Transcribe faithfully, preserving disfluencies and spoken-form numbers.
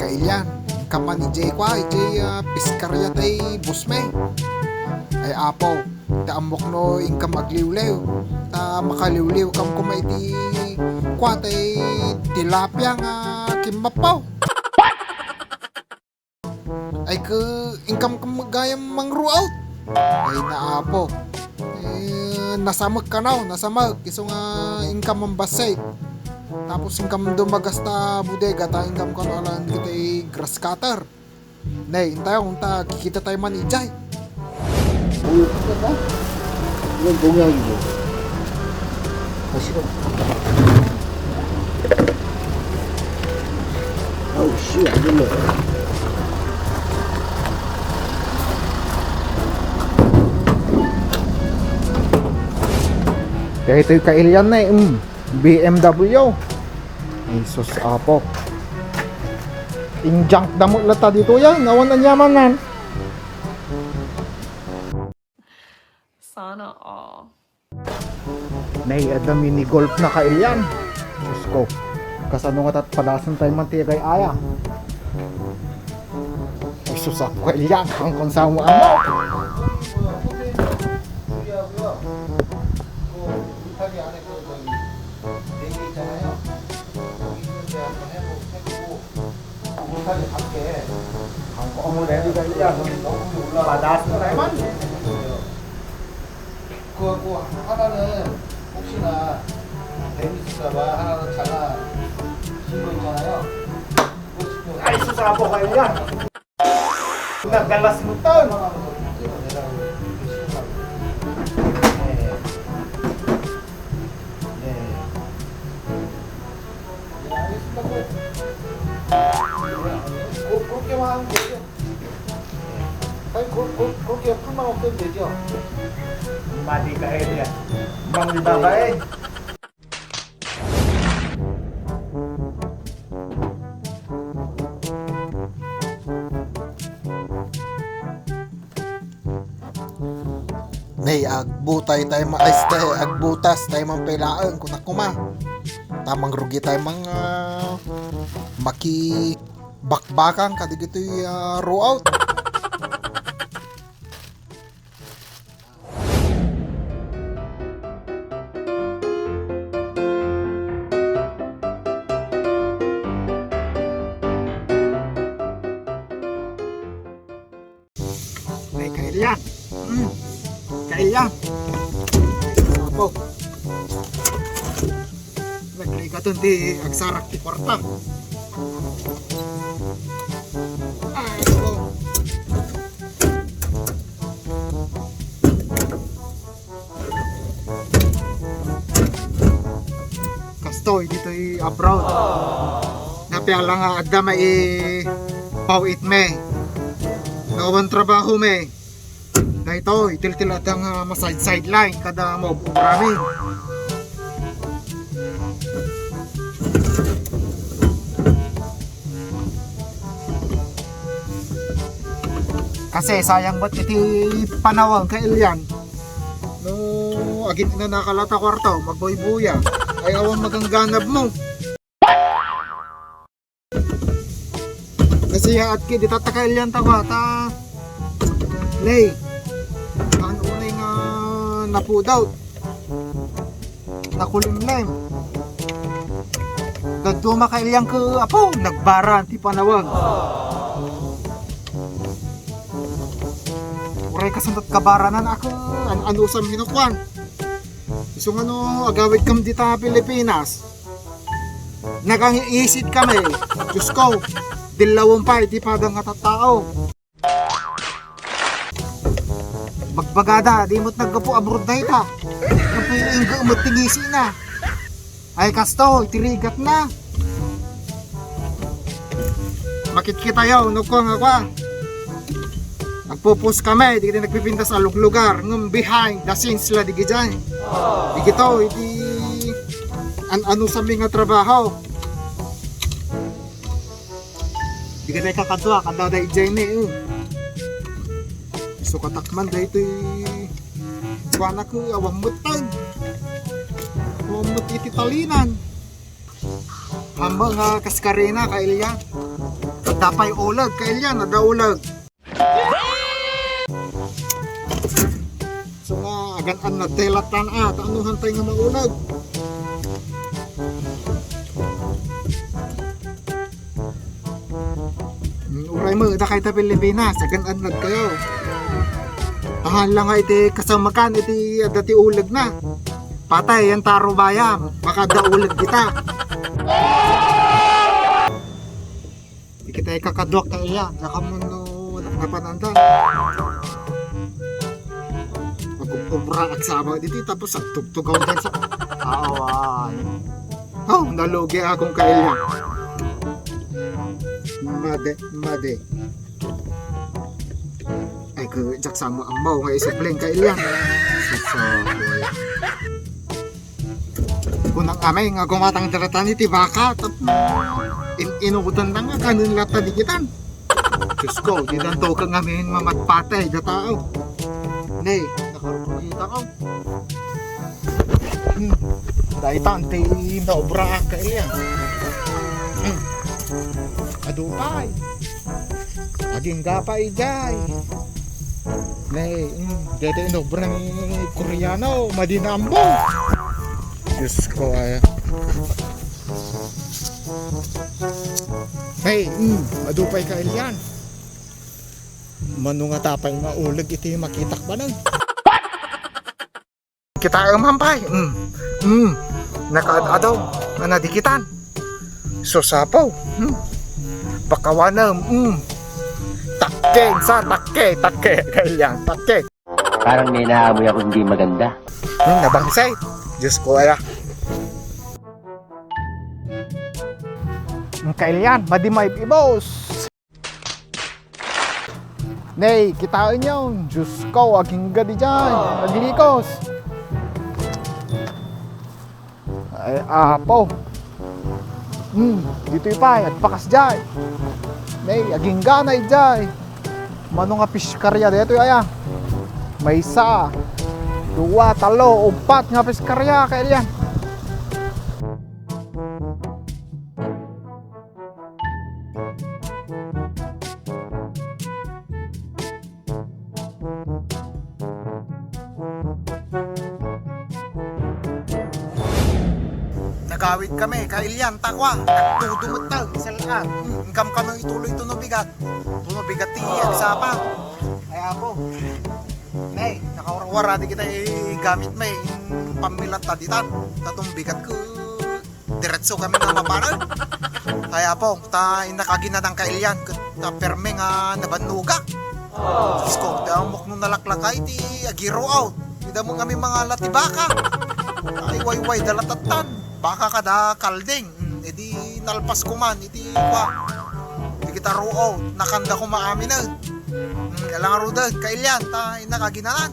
Ilian, inkam man idiay kua, idiay, ah, piskaria tay boss mi. Ay, Apo, ta ammok no inkam agliwliw, ta makaliwliwkam koma iti kua tay tilapia nga kimmappaw. Ay, ke, inkam kam gayam mang-roll out. Ay, na, Apo. Eh, nasamek kano, nasamek. Isu nga inkam mambassit. Tapos inkam dumagas ta bodega, ta inkam kano alan kita grass cutter. Ne, intayo, unta, kikita tayo man idiay. Bunga ka ba? Yung bunga yun. Kasi, oh, shit, ano mo? Kaya ito'y kailian na eh. Mm. B M W. Jesus, Apo. Injunk damo lata dito yan. Awan anyamanan. Sana all. Nay, adda mini golf na kailian. Diyos ko. Kasano nga tat padasan tayo man ti agay-aya? Jesus, Apo, kailian. Ang konsamo, ano? 못하게 밖에. 아, 어머네. 여기가 일단 너무 올라가. 아, 나왔어. 그거 하나는 혹시나 재밌을까봐 하나는 장아 신거 있잖아요. 그거 신고. Ay, sus, Apo, kailian. Naggalas mo to. 네. 네. 네, 알겠습니다. 고, 그렇게만 하면 되죠. 아니, 고, 고, 그렇게 풀만 없애면 되죠. Madi ka, Elia. Mang di babae. Nay, agbutay tayo ma-, ay, stay, agbutas tayo man pay laeng, kunak kuma. Tamang rugi tayo mang, ah, makibakbakan kadigitoy, ah, roll out. Ay, kailian. Mm. Kailian. Apo. Nagrigaton ti agsarak ti kwarta. Apo. Kastoy ditoy abroad. Napiala nga adda maipaw-it mi. Nga awan trabaho mi. Daytoy, tiltil adda nga maside-sideline kada maub-ubra mi. Kasi sayang met iti panawag, kailian. No, agin-inanaka la ta kuarta, magbuybuya. Ay, awan magangganab mo. Kasi yaat ki, di ta ta kailian ta ba, ta, Lay. Ano unay nga napudaw? Nakulimlim. Dadduma kailian ko, apo, nagbaran ti panawag. Uray kasundat kabaranan ako, an-, anusam hinukuan. Isu nga no, agawid kam dita Pilipinas. Nagangiisit kami. Diyos ko, dillawan pa iti padang nga tattao. Bagbagada, di mo't naggapu abroad dayta. Kapu ingga umot ti ngisina. Ay, kasto, itirigat na. Makitkitayo, no, kua nga kua. Nagpupus kami, di kita nagpipintas a luglugar, ngem behind the scenes la, di gidiay. Di kito, iti an-, ano sa mga trabaho. Di ka tayo kakadwa, kada da ijay ni, eh. Sukatak man, dahil ito'y kuanak, eh, awan mo tayo. Awan mo iti talinan. Hambang nga kaskarina, kailya. Adda pay uleg, Ka Elian, adda uleg. So nga, agan-annad tay latan, ah, ta anohan tay nga mauleg. Mm, uray met, dakay ta Pilipinas, agan-annad kayo. Tahan lang nga iti kasamakan, iti adda ti uleg na. Patay, yan taro bayam, baka adda uleg kita. Di kita ikakaduak ta iya, nakamuno, napananda. Pag-obra agsama diti, tapos agtugtugaw dyan sa, awan. Oh, nalugi akong kailya. Madi, madi. Ay, ko, jak samo ambaw nga isubling kailya. Susa, boy. Kunang amay nga gumatang daratan iti baka, tap-, in-, inugutan na nga kanen lata digitan. Diyos ko, di danto ka ngamin mamatpatay, da tao. Nay, nakarugita ko. Hmm. Dahil tante, naobra ka iya. Hmm. Adupay. Aging gapa ijay. Nay, mm, dede inobra ni Koreano, madinambo. Diyos ko, ay. Nay, mm, adupay ka, Elian. Mano nga tapay nga uleg iti makitak banen. Kita, um, hampay. Mm. Mm. Nakaad-adaw nga nadikitan. Susapaw. Hmm. Pakawanem. Mm. Takke, sa, takke, takke. Kailyang, takke. Parang may naamoy ako hindi maganda. Hmm, nabangsay. Diyos ko, aya. Ang kailyan, madi maibibos. Nay, kitaen yon. Diyos ko, agingga di jay. Aglikos. Ay, apo. Hmm, ditoy pay, agpakas jay. Nay, agingga na ijay. Mano nga piskarya ditoy aya? Maysa, dua, talo, upat nga piskarya, kailyan. Nagawid kami, kailyan, takwa. Nagtudumet ta, isal-at. Hmm, inkam kami ituloy tuno bigat. Tuno bigat ti agsapa. Ay, apo. Nay, nakawara-wara di kita igamit may pammilat ta ditan. Tatong bigat ko. Diretso kami nga mapanan. Ay, apo, ta innak aginadang kailyan, ket ta perme nga nabannuga. Diyos ko, ti amok no nalaklakay ti agiroaw. Ida mo kami mga latibaka. Ay, wayway, dalatatan. Baka kada kalding. Mm, edi nalpas kuman, iti kwa. Iti kita ruaw, nakanda kuma aminen. Mm, alang aruden, kailyan, ta innak aginanan.